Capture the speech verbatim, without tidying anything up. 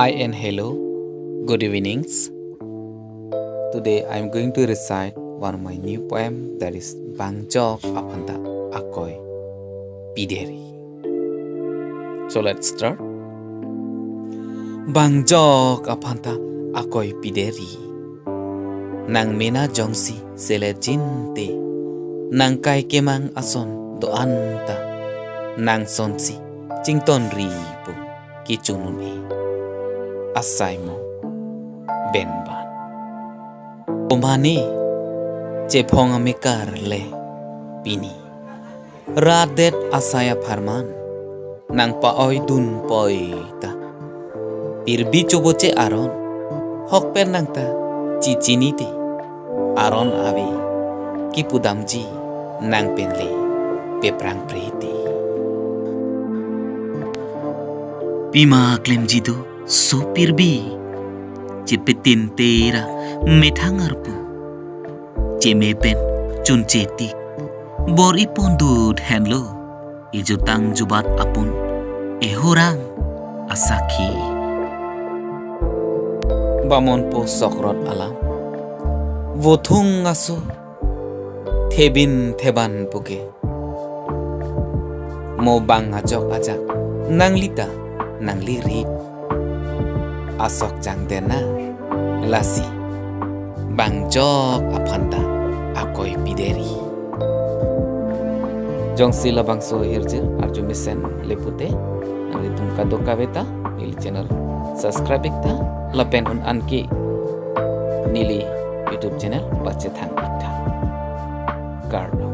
Hi and hello, good evenings. Today I'm going to recite one of my new poem, that is Bangjok Aphanta Akoi Pideri. So let's start. Bangjok aphanta akoi pideri. Nang mena jongsi selet jinte, nang kai kemang ason do-an ta, nang sonsi chingtonri pu kechun un-e. Asai mo benban. Komane chephong amekar le pini. Rat det asai apharman nang pa-oi dun poi ta. Pirbi choboche aron hok pen nang ta chichinite. Aron ave kipudamji nang pen le peprang prete. Pima klemji do so pirbi. Chepetin tera methang arpu. Cheme pen chunche tik. Bor-i pondut henlo. Ejutang jubat apun ehorang asakhi. Bamonpo sokrot alam. Vothung aso thebin theban puke. Mo bang ajok ajak nanglita nangliri. Asok jang dena lasi bangjok aphanta akoi pideri. Jongsi labangso hirjir arju mesen le pute, nanglitum kadokave ta neli channel subscribe ik tha, lapen un-an ke neli YouTube channel pachethang ik tha. Kardom.